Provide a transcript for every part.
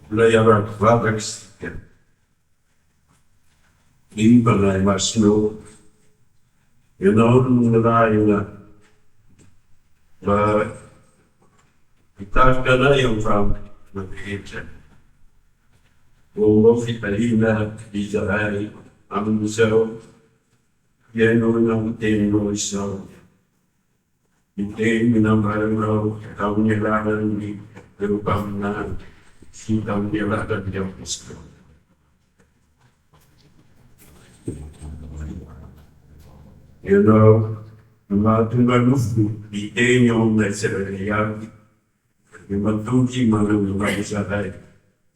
Mbola hiara-hivavaka isika. Ry Fanahy Masina ô, Ianao no nirahina mba hitarika anay amin'ny fahamarinana rehetra. Omeo fitahiana izahay amin'izao fihainoana ny Teninao izao. Ny teny nambaranao tamin'ny alalan'ny ireo mpaminany sy tamin'ny alalan'ny apostoly. Ianao no mahatonga nofo hiteny ao aminay tsirairay avy, dia matoky manangona izahay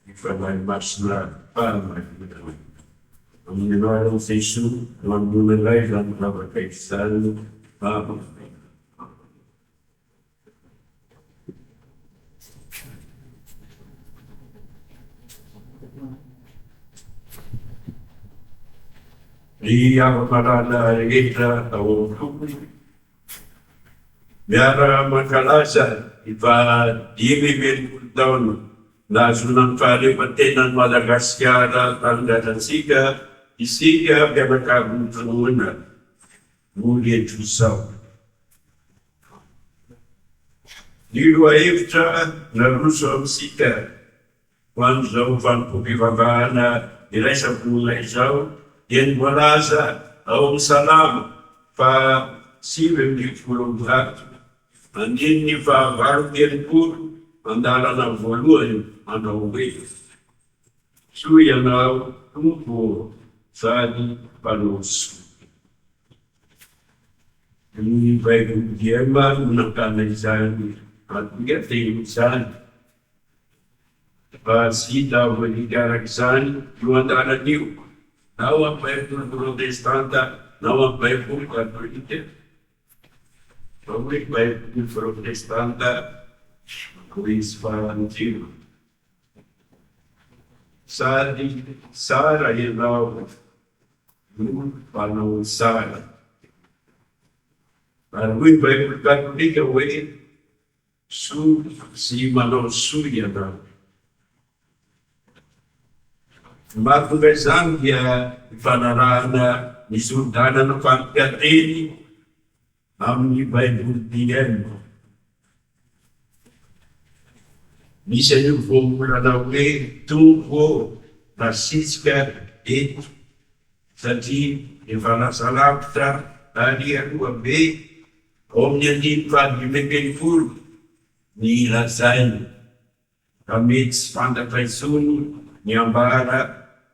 ny Fanahy Masina fahamarinana. Amin'ny anaran'i Jesoa no anononanay izany vavaka izany. Amen. Ry hava-malala rehetra ao amin'ny Tompo, miara-mankalaza ny faha 65 taona nahazoana ny fahaleovantenan'i Madagasikara tanindrazantsika isika mpianakavin'ny finoana mbola eto izao. Ny lohahevitra naroso amintsika ho an'izao fanompoam-pivavahana iraisam-pinoana izao dia ny voalaza ao amin'ny Salamo faha 119, andininy faha 68, andalana voalohany manao hoe, Soa ianao, Tompo ô, sady mpanao soa. Ny Baiboly DM no nampitana izany andian-teny izany. Fa tsy hita voadidy araka izany io andalana io, na ao amin'ny Baiboly protestanta na ao amin'ny Baiboly katolika. Fa hoy ny Baiboly protestanta, hoy izy farany teo, Sady tsara ianao no mpanao tsara. Ary hoy ny Baiboly katolika hoe, Soa sy manao soa ianao. Ny mahatonga izany dia ny fanarahana ny sori-dalana fandikan-teny amin'ny Baiboly DM. Misy an'io voambolana hoe Tompo ô nasitrika eto satria efa lasa lavitra ary aloha be ao amin'ny andininy faha-65 ny lazainy ka mety tsy fantatra intsony ny ambara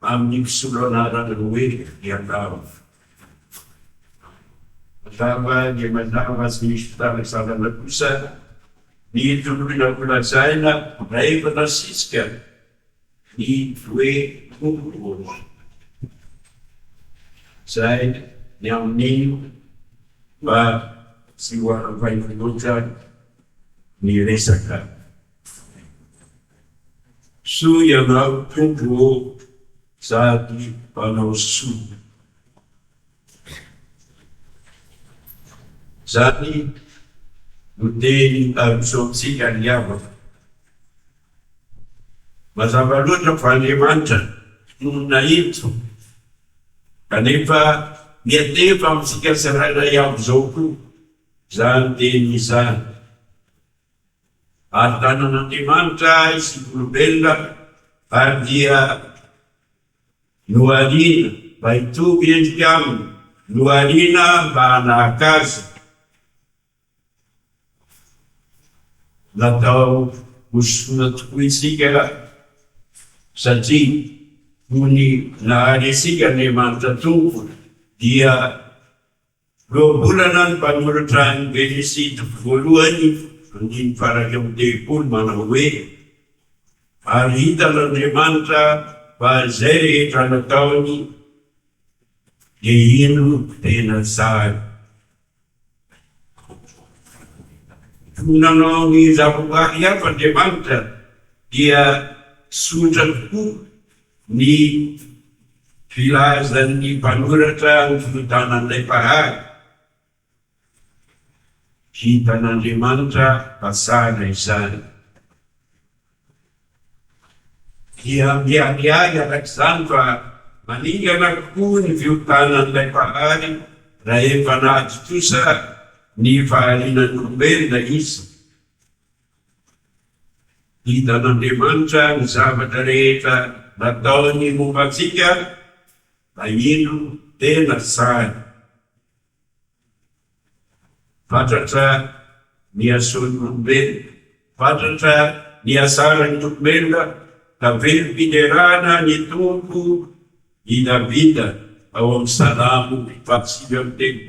amin'ny mpisolo anarana hoe Ianao. Mazava dia mazava tsy misy fisalasalana kosa ny tokony holazaina rahefa nasisika ny hoe Tompo ô. Izay ny amin'io fa tsy ho aravaina loatra ny resaka. Soa ianao Tompo ô sady mpanao soa. Izany no teny aroso amintsika ry havana. Mazava loatra fa Andriamanitra no nahita kanefa miantefa amintsika tsirairay avy izao koa izany teny izany. Ary tanan'Andriamanitra isika olombelona ary dia nohariana mba hitovy endrika aminy, nohariana mba hanahaka azy. Natao ho soa tokoa isika satria fony nahary antsika Andriamanitra Tompo dia Voambolana ny mpanoratra ny Genesy toko voalohany andininy faha-31 manao hoe, Ary hitan'Andriamanitra fa izay rehetra nataony dia indro tena tsara. Toy nanao ny zavaboary hafa Andriamanitra dia tsotra tokoa ny filazan'ny mpanoratra ny firodanan'ilay Mpahary. Hitan'Andriamanitra fa tsara izany. Dia miharihary araka izany fa maningana kokoa ny fiotanan'ilay Mpahary rahefa nahatontosa ny fahariana ny olombelona Izy. Hitan'Andriamanitra ny zavatra rehetra nataony momba antsika, fa indro tena tsara. Fatratra ny hasoan'ny olombelona, fatratra ny hasaran'ny olombelona, ka velom-piderana ny Tompo i Davida ao amin'ny Salamo faha-139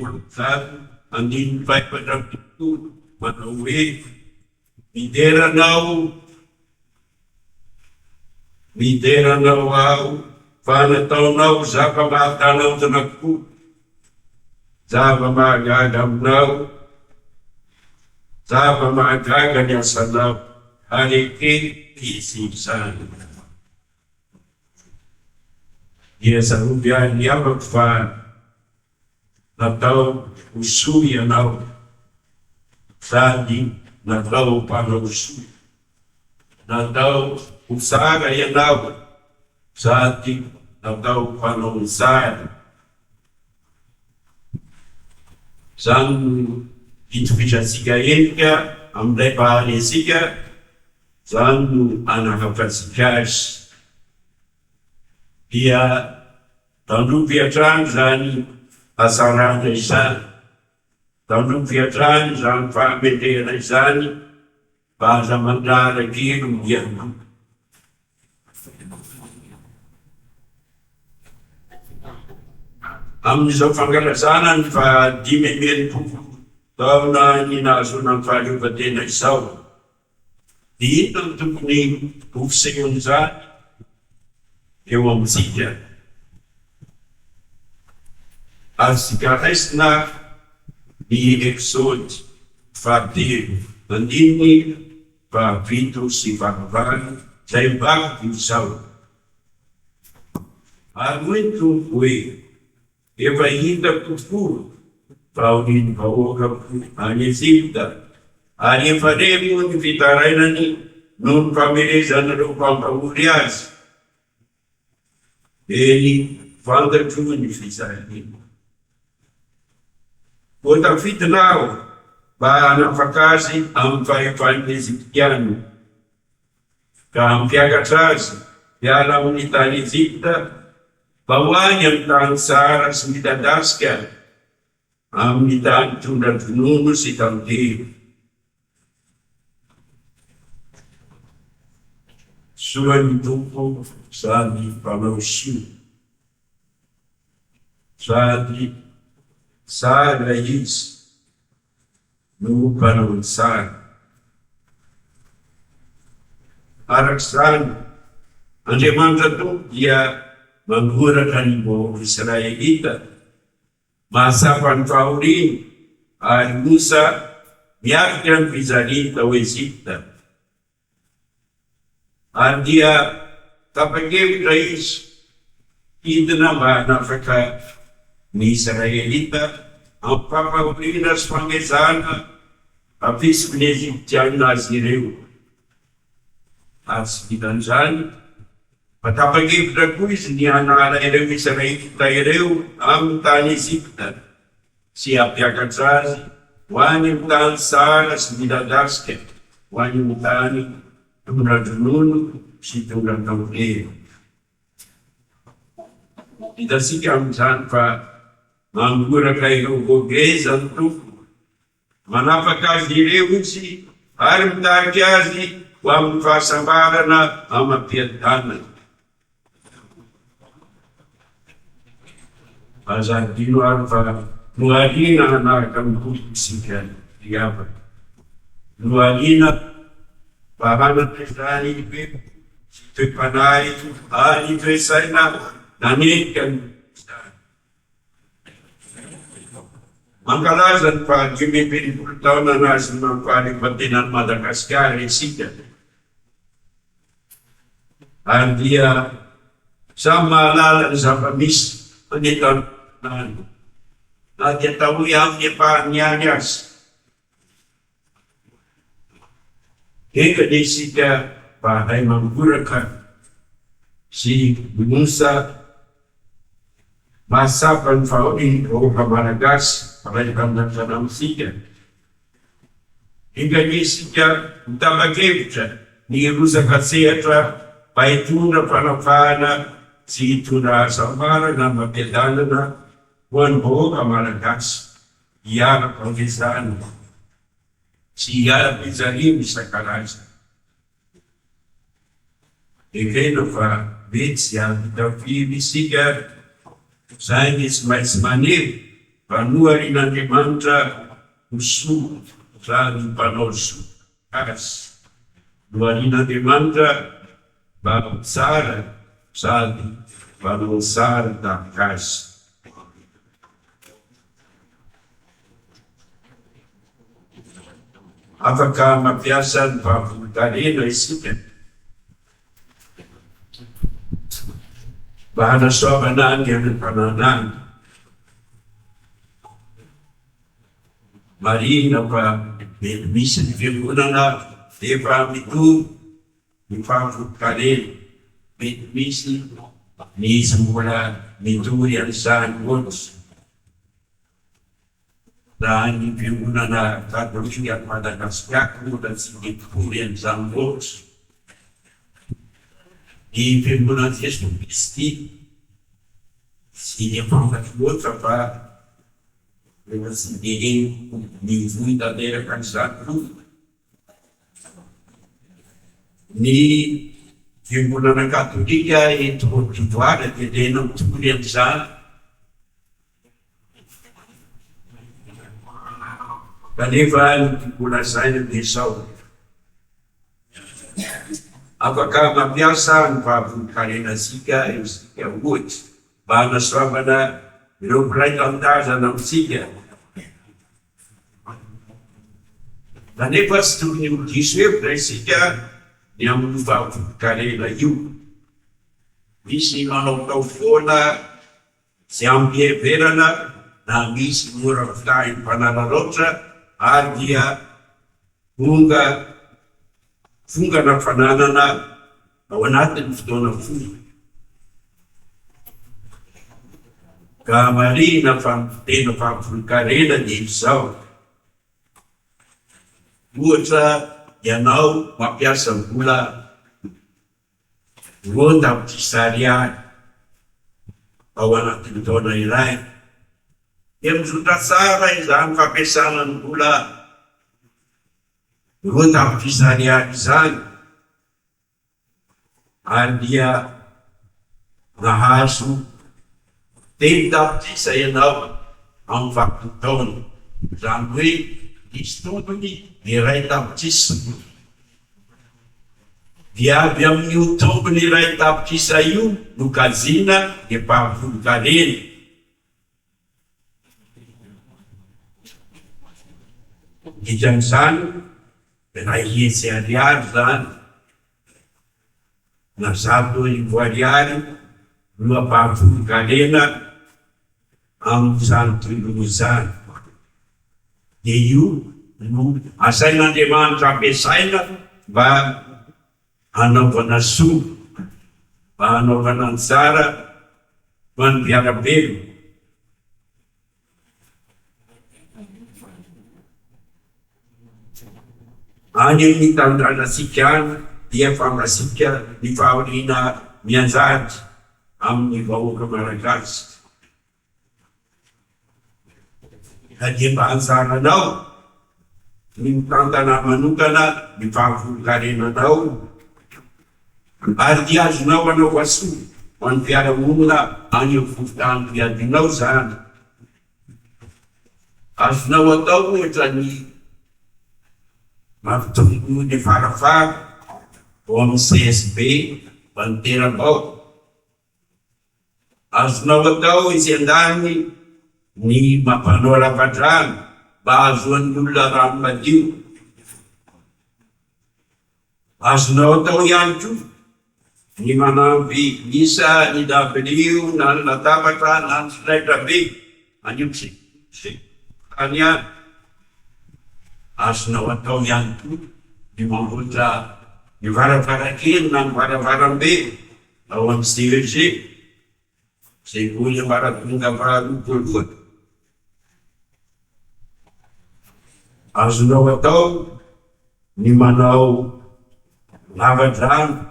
andininy faha-14 manao hoe, Midera Anao, midera Anao aho fa nataonao zava-mahatalanjona tokoa, zava-mahagaga aminao, zava-mahagaga ny asanao, ary ekeko izy izany. Dia tsarovy ahy ny havako fa natao ho soa ianao sady natao ho mpanao soa. Natao ho tsara ianao sady natao ho mpanao ny tsara. Izany no itovizantsika endrika amin'ilay Mpahary antsika, izany no anahafantsika Azy. Dia tandrovy hatrany izany hatsarana izany, tandrovy hatrany izany fahamendrehana izany fa aza mandrara kely mialoha. Amin'izao fankalazana ny faha 65 taona ny nahazoana ny fahaleovantena izao, dia inona no tokony ho fisehon'izany eo amintsika? Azontsika raisina ny Eksody fahatelo andininy fahavito sy fahavalo izay mivaky toy izao, Ary hoy ny Tompo hoe, Efa hitako tokoa fa aorian'ny vahoakako any Egypta, ary efa reko ny fitarainany noho ny famelezan'ireo mpampahory azy. Eny, fantatro ny fijaliany. Koa tafidina aho mba hanafaka azy amin'ny fahefan'ny Egyptiana, ka hampiakatra azy hiala amin'ny tany Egypta, Mba ho any amin'ny tany tsara sy midadasika, amin'ny tany tondra-dronono sy tantely. Soa ny Tompo sady mpanao soa, sady tsara Izy no mpanao ny tsara. Araka izany, Andriamanitra Tompo dia mangoraka ny vahoaka Israelita, mahatsapa ny fahoriany ary Mosa miatrika ny fijaliany tao Egypta. Ary dia tapa-kevitra izy hidina mba hanafaka ny Israelita amin'ny fampahoriana sy fangejana ampisin'ny Egyptiana azy ireo. Ary tsy vitan'izany, fa tapa-kevitra koa izy ny hanala ireo Israelita ireo amin'ny tany Egypta sy hampiakatra azy ho any amin'ny tany tsara sy midadasika, ho any amin'ny tany tondra-dronono sy tondra-tantely. Hitantsika amin'izany fa mangoraka ireo voageza ny Tompo, manafaka azy ireo Izy ary mitarika azy ho amin'ny fahasambarana amam-piadanana. Aza adino ary fa nohariana hanaraka ny Tompo isika ry havana. Nohariana mba hanana izany toe-po sy toe-panahy ary toe-tsaina nanenika ny Tompo izany. Mankalaza ny faha 65 taona nahazoana ny fahaleovantenan'i Madagasikara isika. Ary dia samy mahalala ny zava-misy any an-tanàna any, na dia atao hoe amin'ny ampahany ihany aza. Enga anie isika mba hahay mangoraka. Sy Moussa mahatsapa ny fahorian'ny vahoaka Malagasy mpiray tanindrazana amintsika. Enga anie isika ho tapa-kevitra ny hirotsaka an-tsehatra mba hitondra fanafahana sy hitondra hasambarana amam-piadanana ho an'ny vahoaka Malagasy hiara-pangezana sy hiara-pijaliana isan-karazany. Ekena fa mety tsy hahavita firy isika saingy tsy maintsy maniry fa noharian'Andriamanitra ho soa sady mpanao soa azy. Noharian'Andriamanitra mba ho tsara sady mpanao tsara tahaka azy. Afaka mampiasa ny fahafolonkarena isika mba hanasoavana ny any an-tanàna any. Marihina fa mety misy ny fiangonana efa mitory ny fahafolonkarena, mety misy ny tsy mbola mitory an'izany loatra. Raha ny fiangonana katolika any Madagasikara mbola tsy mitory an'izany loatra. Ny fiangonan'i Jesoa Kristy tsy dia fantatro loatra fa mbola tsy dia nivoy tanteraka an'izany koa. Ny fiangonana katolika eto Côte d'Ivoire dia tena mitory an'izany. Kanefa ny tiako holazaina dia izao, afaka mampiasa ny fahavolon-karenantsika isika ohatra mba hanasoavana ireo mpiray tanindrazana amintsika, kanefa tsy tokony ho diso hevitra isika ny amin'io fahavolon-karena io. Misy manaotao foana Tsy amim-piheverana na misy mora fitahin'ny mpanararaotra ary dia tonga fongana fananana ao anatin'ny fotoana fohy. Ka marihina fa ny tena fahafolonkarena dia izao, ohatra ianao mampiasa vola 2 tapitrisa ariary ao anatin'ny taona iray, dia mizotra tsara izany fampiasana ny vola 2 tapitrisa ariary izany ary dia nahazo 3 tapitrisa ianao amin'ny faran'ny taona, izany hoe nisy tombony 1 tapitrisa. Dia avy amin'io tombony 1 tapitrisa io no kajiana ny ampahafolon-karena. Dikan'izany, 100 ariary izany na 100 ariary no ampahafolon-karena Amin'izany tontolo izany, dia io no asain'Andriamanitra ampiasaina mba hanaovana soa, mba hanaovana ny tsara ho an'ny mpiara-belona. Any amin'ny tanindrazantsika any dia fantatsika ny fahoriana mianjady amin'ny vahoaka Malagasy. Ka dia mba anjaranao ny mitantana manokana ny fahafolonkarenanao ary dia azonao anaova soa ho an'ny mpiara-monina any amin'ny fokontany fiadianao izany. Azonao atao ohatra ny mampitombo ny farafara ao amin'ny CSB ho an'ny tera-bao. Azonao atao etsy andaniny ny mampanao lavadrano mba hahazoan'ny olona rano madio. Azonao atao ihany koa ny manampy isa ny dabilio na ny latabatra na ny solaitrabe any amin'ny sekoly any. Azonao atao ihany koa ny mamboatra ny varavarankely na ny varavarambe. ao amin'ny CEG, Sekoly Ambaratonga Faharoa Voalohany. Azonao atao ny manao lava-drano.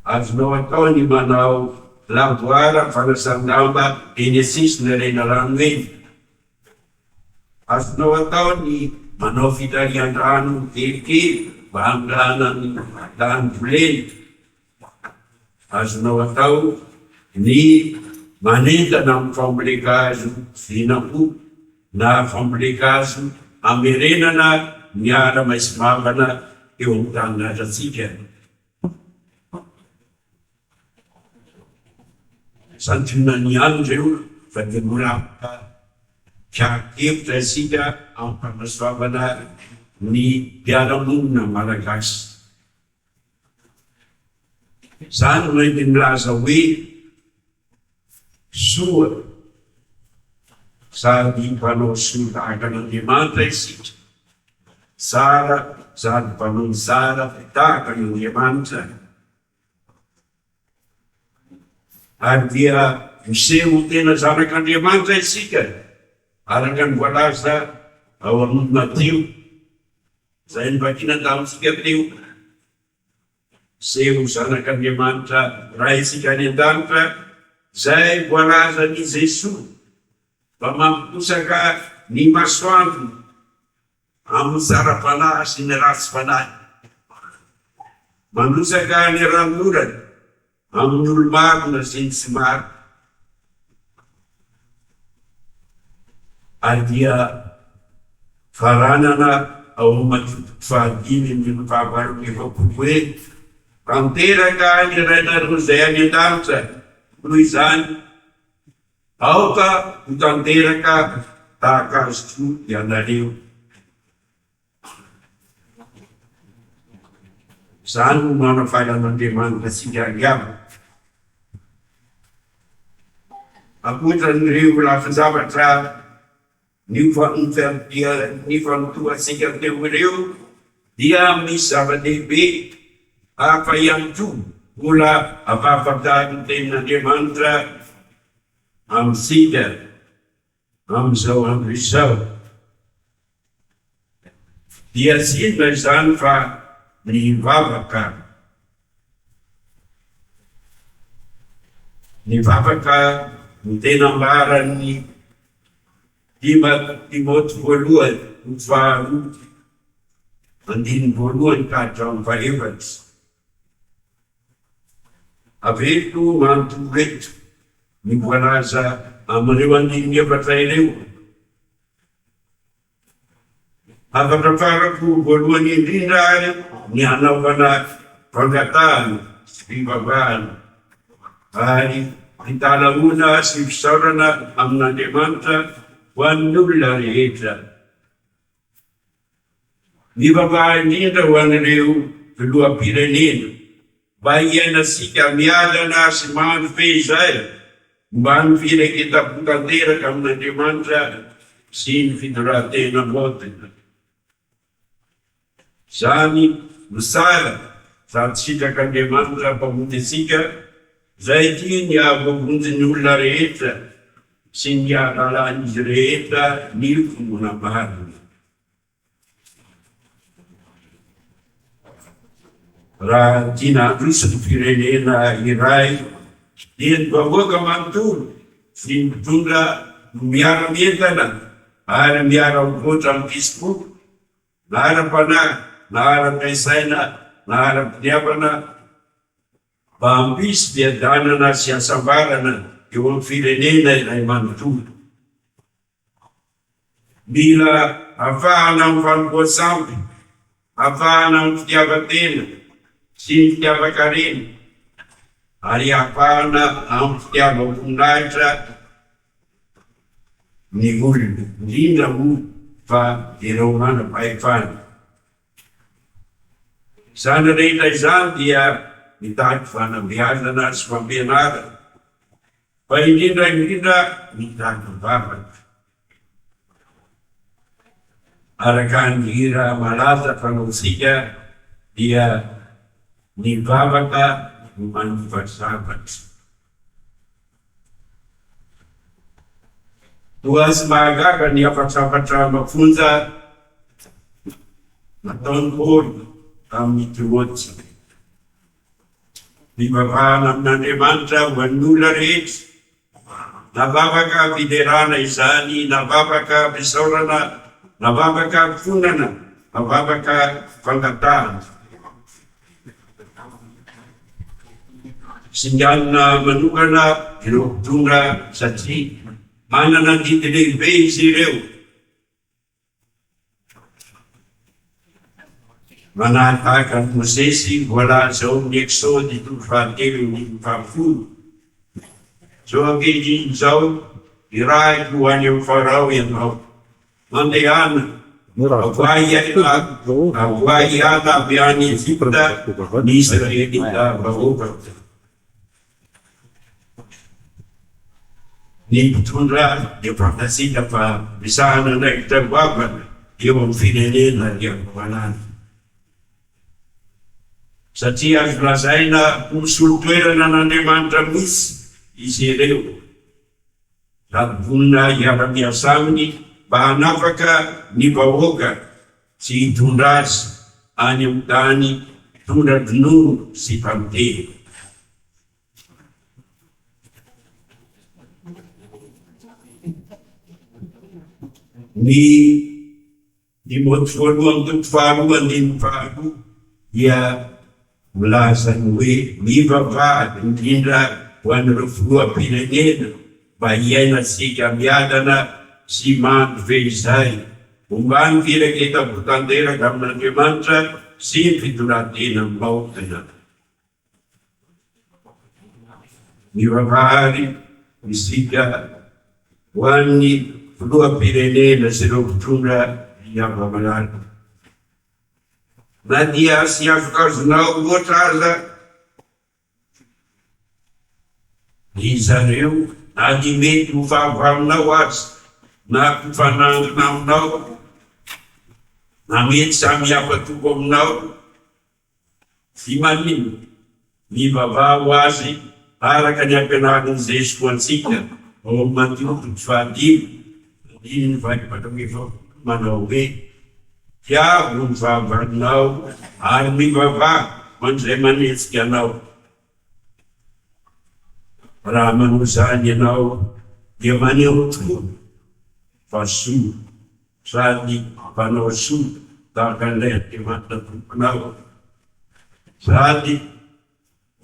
Azonao atao ny manao lavoir fanasan-damba eny an-tsisin'ireny rano eny. Azonao atao ny manao fitarihan-drano kelikely mba hamindrana ny tany volena. Azonao atao ny manentana amin'ny fambolen-kazo vinampo na fambolen-kazo hamerenana ny ala maizimavana eo amin'ny tanindrazantsika. Santionany ihany ireo fa dia mbola afaka hiady hevitra isika amin'ny fanasoavana ny mpiara-monina malagasy. Izany no enti-milaza hoe soa sady mpanao soa tahaka an'Andriamanitra isika, tsara sady mpanao ny tsara tahaka an'Andriamanitra. Ary dia miseho ho tena zanak'Andriamanitra isika, araka ny voalaza ao amin'ny Matio, izay novakiana tamintsika teo. Miseho ho zanak'Andriamanitra Raintsika any an-danitra, izay voalazan'i Jesoa fa mampiposaka ny masoandrony Amin'ny tsara fanahy sy ny ratsy fanahy. Mandrotsaka ny ranonorana amin'ny olo-marina sy ny tsy marina. Ary dia faranana ao amin'ny Matio toko fahadimy andininy faha-48 hoe, Tanteraka ny Rainareo izay any an-danitra, noho izany, Aoka ho tanteraka tahaka azy koa ianareo. Izany no manafalan'Andriamanitra antsika angamba. Ankoatra an'ireo lafin-javatra Nifantohantsika teo ireo dia misy zava-dehibe hafa ihany koa mbola ampahafantarin'ny Tenin'Andriamanitra amintsika amin'izao andro izao. Dia tsy inona izany fa ny vavaka. Ny vavaka no tena ambaran'ny Timoty voalohany toko faharoa andininy voalohany ka hatramin'ny fahefatra. Averiko manontolo eto ny voalaza amin'ireo andininy efatra ireo. Hafatra farako voalohany indrindra ary ny hanaovana fangatahana sy fivavahana ary fitalahoana sy fisaorana amin'Andriamanitra ho an'ny olona rehetra. Mivavaha indrindra ho an'ireo filoham-pirenena mba hiainantsika miadana sy mandry fehizay mbamin'ny firaiketam-po tanteraka amin'Andriamanitra sy ny fitondran-tena maotina. Izany no tsara sady sitrak'Andriamanitra Mpamonjy antsika, izay tia ny hahavoavonjy ny olona rehetra sy ny hahalalan'izy rehetra ny finoana marina. Raha tiana handroso ny firenena iray dia ny vahoaka manontolo sy ny mpitondra no miara-mientana ary miara-mivoatra amin'ny fisipo na ara-panahy na ara-toe-tsaina na ara-pitiavana mba hampisy fiadanana sy hasambarana eo amin'ny firenena iray manontolo. Mila afahana amin'ny fanompoan-tsampy, afahana amin'ny fitiavan-tena sy ny fitiavan-karena, ary afahana amin'ny fitiavam-boninahitra ny olona, indrindra moa fa ireo manam-pahefana. Izany rehetra izany dia mitaky fanabeazana sy fampianarana, fa indrindra indrindra mitaky vavaka. Araka ny hira malaza fanaontsika dia. Ny vavaka no manova zavatra. Toa tsy mahagaga ny hafatrafatra mafonja nataon'i Paoly tamin'i Timoty. Fivavahana amin'Andriamanitra ho an'ny olona rehetra, na vavaka fiderana izany, na vavaka fisaorana, na vavaka fifonana, na vavaka fangatahana. Singanina manokana ireo mpitondra satria manana adidy lehibe izy ireo. Manahaka an'i Mosesy voalaza ao amin'ny Eksody toko fahatelo andininy fahafolo, Izao ankehitriny izao, irahiko ho any amin'i Farao ianao. Mandehana, avoahy hiala avy any Egypta ny Israelita vahoakako. Ny mpitondra dia fantatsika fa misahana andraikitra goavana eo amin'ny firenena ry Ravalomanana. Satria azo lazaina ho misolo toerana an'Andriamanitra mihitsy izy ireo. Sady vonona hiara-miasa aminy mba hanafaka ny vahoaka sy hitondra azy any amin'ny tany tondra-dronono sy tantely. Ny Timoty voalohany toko faharoa andininy faharoa dia milaza ny hoe mivavaha indrindra ho an'ireo filoham-pirenena mba hiainantsika miadana sy mandry feizay, omban'ny firaiketam-po tanteraka amin'Andriamanitra sy ny fitondran-tena maotina. Mivavaha àry isika ho an'ny filoham-pirenena sy ireo mpitondra ny hava-malala. Na dia tsy azokazonao loatra aza ry zareo, na dia mety ho fahavalonao aza, na mpifanandrina aminao, na mety samy hafa toko aminao, Tsy maninona, mivavaha ho azy araka ny ampianarin'i Jesoa antsika ao amin'ny Matio toko fahadimy andininy faha-44 manao hoe, Tiavo ny fahavalonao ary mivavaha ho an'izay manenjika anao. Raha manao izany ianao dia maneho tokoa fa soa Sady mpanao soa tahaka an'ilay Andriamanitra Tomponao, sady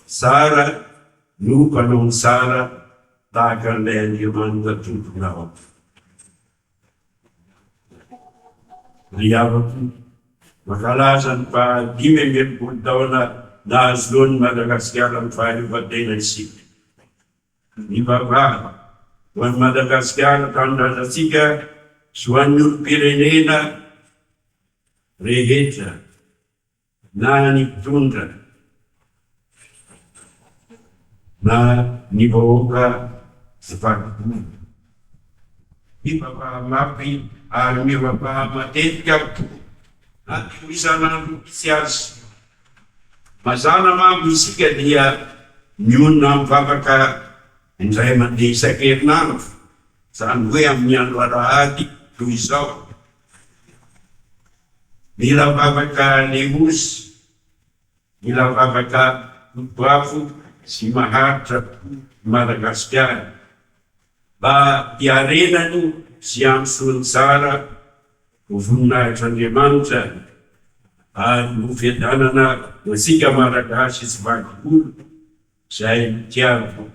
tsara no mpanao ny tsara tahaka an'ilay Andriamanitra Tomponao. Ry havako, mankalaza ny faha 65 taona nahazoan'i Madagasikara ny fahaleovantena isika. Mivavaha ho an'i Madagasikara tanindrazantsika sy ho an'ny olom-pirenena rehetra na ny mpitondra na ny vahoaka tsy vaky volo. Mivavaha mafy ary mivavaha matetika na dia ho isan'andro mihitsy aza. Mazàna manko isika dia mionona amin'ny vavaka indray mandeha isan-kerinandro, izany hoe amin'ny andro alahady toy izao. Mila vavaka leozy, mila vavaka totoafo sy maharitra tokoa i Madagasikara mba hiarenany sy handrosoany tsara Ho voninahitr'Andriamanitra ary ho fiadanana ho antsika Malagasy tsy vaky volo izay mitiavina.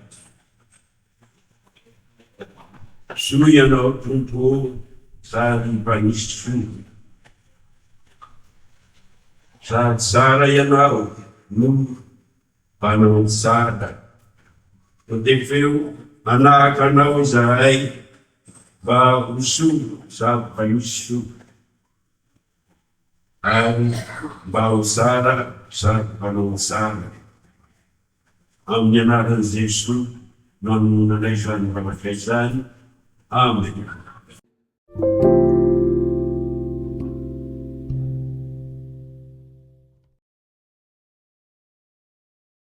Soa ianao Tompo ô sady mpanisy soa. Sady tsara ianao no mpanao tsara. Tondefeo hanahaka anao izahay mba ho soa sady mpanisy soa, ary mba ho tsara sady mpanao tsara. Amin'ny anaran'i Jesoa no anononanay izany vavaka izany. Amena.